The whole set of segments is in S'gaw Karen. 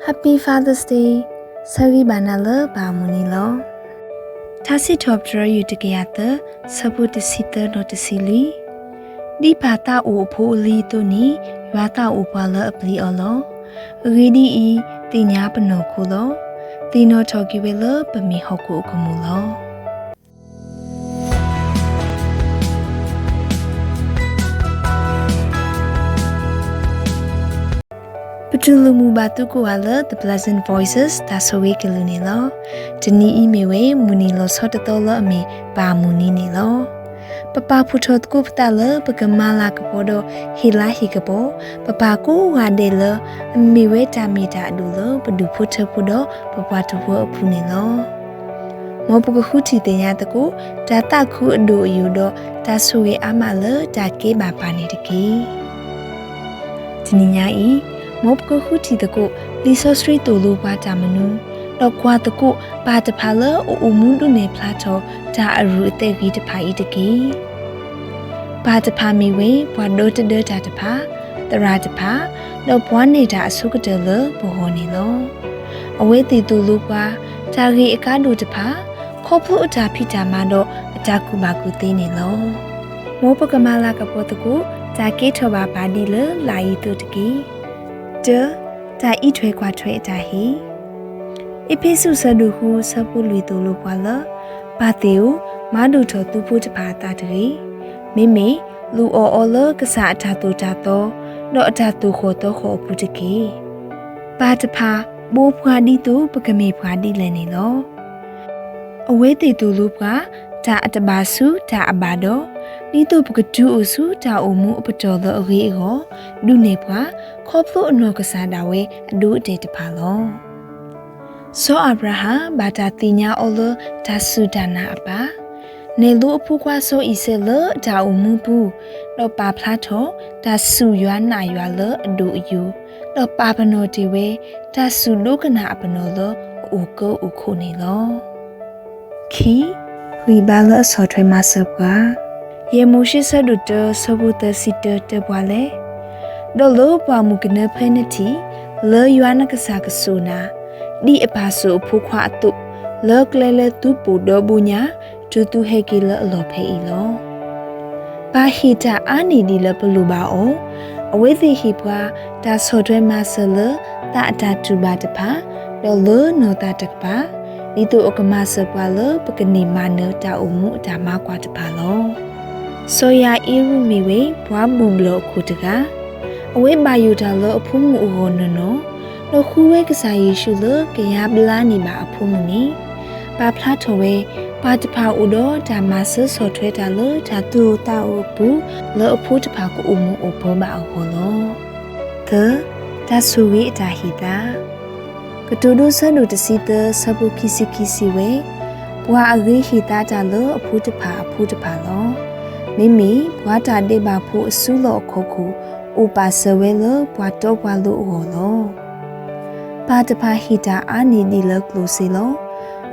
Happy Father's Day, ဆၢဂ့ၤဘၣ်နၤလၢပၢ်အမုၢ်နံၤလီၤ. ထါစံးထီၣ်ပတြၢၤ ယူၢ်တကယၤသၢ, ဆၢဖိတဆံသၢဒီးတဆံလွံၢ်, ဒ်ပၢ်သးအိၣ်အဖိအလံၤအသိးန့ၣ်, ယွၤသးအိၣ်ပှၤလၢအပျံၤအီၤလီၤ. အဂ့ၢ်ဒ်အံၤ, သ့ၣ်ညါပနီၢ်ခိလီၤ. သ့ၣ်နီၣ်ထီၣ်က့ၤဝဲလၢပမ့ၢ်ဟီၣ်ခိၣ်အကမူၣ်လီၤ. ပတူၢ်လိာ်မုာ်ဘၣ်သုကိးဂၤလၢ The Pleasant Voices တၢ်ဆိၣ်ဂ့ၤကလုၢ်န့ၣ်လီၤ. တနံၤအံၤမ့ၢ်ဝဲ မုၢ်နံၤလီၤဆီတသီလၢအမ့ၢ်ပၢ်အမုၢ်နံၤန့ၣ်လီၤ. ပပာ်ဖှိၣ်ထီၣ်သကိးပသးလၢပကမၤလၤကပီၤဒီးဟ့ၣ်လၤဟ့ၣ်ကပီၤ ပပၢ်ကိးဂၤဒဲးလၢ အမ့ၢ်ဝဲတၢ်မ့ၢ်တၢ်အဒိၣ်လၢပဒူၣ်ဖိထၢဖိဒီးပပှၤတဝၢအပူၤန့ၣ်လီၤ. မ်ပကဃုထံၣ်သ့ၣ်ညါသကိး တၢ်သးခုအဒိၣ်အယိာ်ဒီးတၢ်ဆိၣ်ဂ့ၤအါမးလၢတၢ်ကဲဘၣ်ပၢ်န့ၣ်တက့ၢ်. တနံၤညါအံၤ, မ်ပကဃုထံၣ်သကိး လံာ်စီဆှံသိၣ်လိပှၤတၢ်မနုၤ, ဒီးကွၢ်သကိးပၢ်တဖၣ်လၢအအိၣ်မူဒုးနဲၣ်ဖျါထီၣ်တၢ်အရူၢ်အသဲးဂ့ၤတဖၣ်အံၤတက့ၢ်. ပၢ်တဖၣ်မ့ၢ်ဝဲပှၤဒီတဒၢတၢ်တဖၣ်, သရၣ်တဖၣ်, ဒီးပှၤနဲၣ်တၢ်အဆိကတၢၢ်လၢပဂီၢ်န့ၣ်လီၤ. အဝဲသ့ၣ်သိၣ်လိပှၤ တၢ်ဂ့ၢ်အကါဒိၣ်တဖၣ် ခီဖျိအတၢ်ဖံးတၢ်မၤဒီးအတၢ်ကူၣ်ဘၣ်ကူၣ်သ့န့ၣ်လီၤ. မ်ပကမၤလၤကပီၤသကိး တၢ်ကဲထီၣ်ဘၣ်ပၢ်ဒ်လၢလာ်အံၤအသိးတက့ၢ်. တၢ, တၢ်အံးထွဲကွၢ်ထွဲအတၢ်ဟ့ၣ်. အ့းဖ့းစူး ဆၢဒိၣ်ဃု ဆၢဖိလွံၢ်သိၣ်လိပှၤလၢ, ပၢ်သ့ၣ်ဧၢ, မၤဒိၣ်ထီၣ်သုဖိတဖၣ်အသးတဂ့ၤ. မ့မ့ၢ်လူၤအီၣ်အီၤလၢကစၢ်အတၢ်သိၣ်တၢ်သီ ဒီးအတၢ်သိၣ်ဃီၣ်သီဃီၣ်အပူၤတက့ၢ်. ပၢ်တဖၣ်ဘိးပှၤဒ်သိးပကမ့ၢ်ပှၤဒ်လဲၣ်န့ၣ်လီၤ. အဝဲသ့ၣ်သိၣ်လိပှၤ တၢ်အတဘၣ်ဆူတၢ်အဘၣ်ဒီး, ဒ်သိးပကတုၤအိၣ်ဆူတၢ်အိၣ်မူအပတီၢ်လၢအဂ့ၤအဂီၢ်, ဒုးနဲၣ်ပှၤ ခီဖျိအနီၢ်ကစၢ်ဒၣ်ဝဲအဒိအတဲာ်တဖၣ်လီၤ. စီၤအၤဘြၤဟၣ် ဘၣ်တၢ်သ့ၣ်ညါအီၤလၢတၢ်စူၢ်တၢ်နာ်အပၢ်, နဲၣ်လိအဖိခွါစီၤအံၤစဲးလၢအတၢ်အိၣ်မူပူၤ, ဒီးပာ်ဖျါထီၣ်တၢ်စူၢ်ယွၤနာ်ယွၤလၢအဒိၣ်အယိာ်, ဒီးပာ်ပနီၣ်တ့ၢ်ဝဲ တၢ်စူၢ်ဒိကနၣ်အပနီၣ်လၢအအိၣ်ကၢအိၣ်ခိးန့ၣ်လီၤ. ခံ, ဂံၢ်ဘါလၢအဆီၣ်ထွဲမၤစၢၤပှၤ, ယဲၢ်မိၤၡ့ဆၢဒိၣ်တၢ ဆၢဖိသၢဆံတၢ တဲပှၤလၢ, ဒီးလၢပှၢ်မုၢ်ကနၢဖဲနထံၣ်, လၢယွၤနကစၢ်ကစိာ်နၤ, ဒ်အပၢ်စိာ်အဖိခွါအသိး, လၢကျဲလၢသုပိာ်ဒီဘိညါ, တုၤသုဟဲက့ၤလၢအလီၢ်ဖဲအံၤလီၤ. ပၢ်ဟ့ၣ်တၢ်အါန့ၢ်ဒံးလၢပလိၣ်ဘၣ်အီၤ, အဝဲသ့ၣ်ဟ့ၣ်ပှၤ တၢ်ဆီၣ်ထွဲမၤစၢၤလၢသးအတၢ်တူၢ်ဘၣ်တဖၣ်, ဒီးလၢနီၢ်သးတကပၤ, ဒ်သိးအကမၤစၢၤပှၤလၢပကန့ၢ်မၤနၢၤတၢ်အိၣ်မူအတၢ်မၤကွၢ်တဖၣ်လီၤ. စီၤယၤအ့ရူးမ့ၢ်ဝဲပှၤဘူၣ်ဘျီၣ်အခိၣ်တဂၤ, အဝဲဘၣ်ယိၣ်တၢ်လၢအဖိမုၣ်အဂီၢ်နီၢ်နီၢ်, ဒီးဃုဝဲကစၢ်ယ့ၣ်ၡူးလၢကယါဘျါန့ၢ်ဘၣ်အဖိမုၣ်န့ၣ်, ပာ်ဖျါထီၣ်ဝဲ ပၢ်တဖၣ်အိၣ်ဒီးတၢ်မၤစၢၤဆီၣ်ထွဲတၢ်လၢတၢ်သူၣ်အိၣ်သးအိၣ်အပူၤ လၢအဖိတဖၣ်ကအိၣ်မူအိၣ်ပၢၤဘၣ်အဂီၢ်လီၤ. သၢ, တၢ်ဆိၣ်ဂ့ၤအတၢ်ဟ့ၣ်သါ. ကတိၤဒိဆၢဒိၣ်တဆံသၢ ဆၢဖိခံဆံခံစံးဝဲ, ပှၤအဂ့ၤဟ့ၣ်သါတၢ်လၢအဖိတဖၣ်အဖိတဖၣ်လီၤ. မ့မ့ၢ်ပှၤတၢ်ဒဲးဘးဖိအစုလီၢ်အခီၣ်ခိၣ် အိၣ်ပာ်စၢၤဝဲလၢပှၤတီပှၤလိၤအဂီၢ်လီၤ. ပၢ်တဖၣ်ဟ့ၣ်တၢ်အါန့ၢ်ဒံးလၢကျိၣ်စ့လီၤ.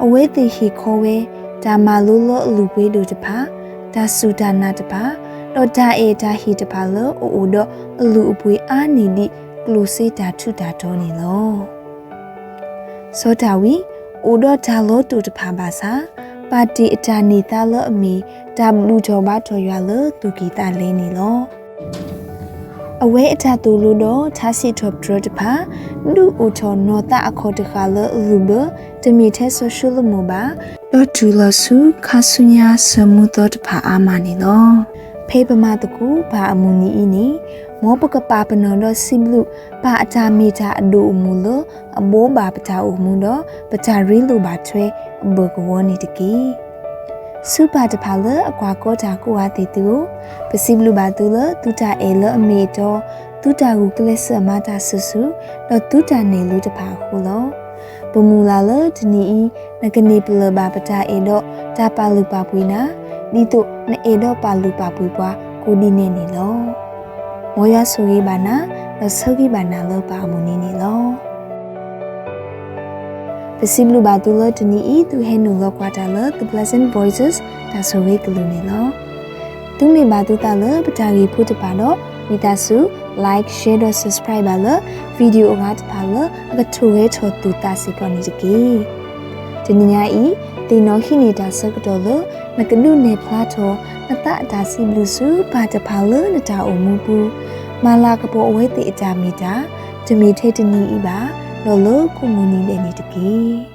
အဝဲသ့ၣ်ဟ့ၣ်ခီဝဲ တၢ်မၤလိလၢအလုၢ်ပှ့ၤဒိၣ်တဖၣ်, တၢ်စူၢ်တၢ်နာ်တဖၣ်, ဒီးတၢ်အဲၣ်တၢ်ဟ့ၣ်တဖၣ်လၢအအိၣ်ဒီးအလုၢ်အပှ့ၤအါန့ၢ်ဒံးကျိၣ်စ့တၢ်ထူးတၢ်တီၤန့ၣ်လီၤ. စီၤဒၤဝံး အိၣ်ဒီးတၢ်လီၤတိာ်တဖၣ်ဘၣ်ဆၣ်, ပာ်တ့ၢ်အတၢ်န့ၢ်သါလၢအမ့ၢ် တၢ်ဘူၣ်ထီၣ်ဘါထီၣ်ယွၤလၢသူၣ်ကံၢ်သးလဲန့ၣ်လီၤ. အဝဲအတၢ်သိၣ်လိဒီးထါစံးထီၣ်ပတြၢၤတဖၣ် ဒုးအိၣ်ထီၣ်နီၢ်သးအခီၣ်တဃၣ်လၢအလုၢ်ဘၢ တမ့ၢ်ထဲစီၤၡလိၤမိၣ်ဘၣ်, ဒီးတုၤလီၤဆူခါဆူညါစၢၤမူသီတဖၣ်အါမးန့ၣ်လီၤ. ဖဲပမၤသကိးပၢ်အမုၢ်နံၤအံၤန့ၣ်, မ်ပကပာ်ပနီၣ်ဒီးစံးဘျုးပၢ်အတၢ်မ့ၢ်တၢ်အဒိၣ်အမုၢ်လၢအဘိးဘၣ်ပတၢ်အိၣ်မူဒီး ပတၢ်ရ့လိာ်ဘၣ်ထွဲအဘၢၣ်ကဝီၤန့ၣ်တက့ၢ်. ဆူပၢ်တဖၣ်လၢအကွၢ်ကီတၢ်ကိးဂၤသ့ၣ်သုဧၢ, ပစံးဘျုးဘၣ်သုလၢသုတၢ်အဲၣ်လၢအမ့ၢ်အတီ, သုတၢ်ဂုာ်ကျဲးစၢးမၤတၢ်စုာ်စုာ်, ဒီးသုတၢ်နဲၣ်လိတဖၣ်အဃိလီၤ. ပမုၢ်လၢ်လၢတနံၤအံၤ နကန့ၢ်ပလၢၢ်ဘၣ်ပတၢ်အဲၣ်ဒီးတၢ်ပာ်လုၢ်ပာ်ပှ့ၤနၤ, ဒ်သိးနအဲၣ်ဒီးပာ်လုၢ်ပာ်ပှ့ၤပှၤကိးဒ်န့ၣ်န့ၣ်လီၤ. မ်ယွၤဆိၣ်ဂ့ၤဘၣ်နၤ, ဒီးဆၢဂ့ၤဘၣ်နၤလၢပၢ်အမုၢ်နံၤန့ၣ်လီၤ. ပစံးဘျုးဘၣ်သုလၢတနံၤအံၤ သုဟဲနုာ်လီၤကွၢ်တၢ်လၢ The Pleasant Voices တၢ်ဆိၣ်ဂ့ၤကလုၢ်န့ၣ်လီၤ. သုမ့ၢ်ဘၣ်သုသးလၢပတၢ်ဂ့ၢ်ဖိတဖၣ်ဒီး ဝံသးစူၤ like, share ဒီး subscribe ဘၣ်လၢ video အဂၤတဖၣ်လၢအကထိၣ်ဂဲၤထီၣ်သုသးစ့ၢ်ကီးန့ၣ်တက့ၢ်. တနံၤညါအံၤ သ့ၣ်နီၣ်ဟံးန့ၢ်တၢ်ဆၢကတီၢ်လၢ နကဒုးနဲၣ်ဖျါထီၣ် နသးအတၢ်စံးဘျုးဆူပၢ်တဖၣ်လၢနတၢ်အိၣ်မူပူၤ, မၤလၤကပီၤအဝဲသ့ၣ်အတၢ်မ့ၢ်တၢ်, တမ့ၢ်ထဲတနံၤအံၤဘၣ်, ဒီးလၢကိးမုၢ်နံၤဒဲးန့ၣ်တက့ၢ်.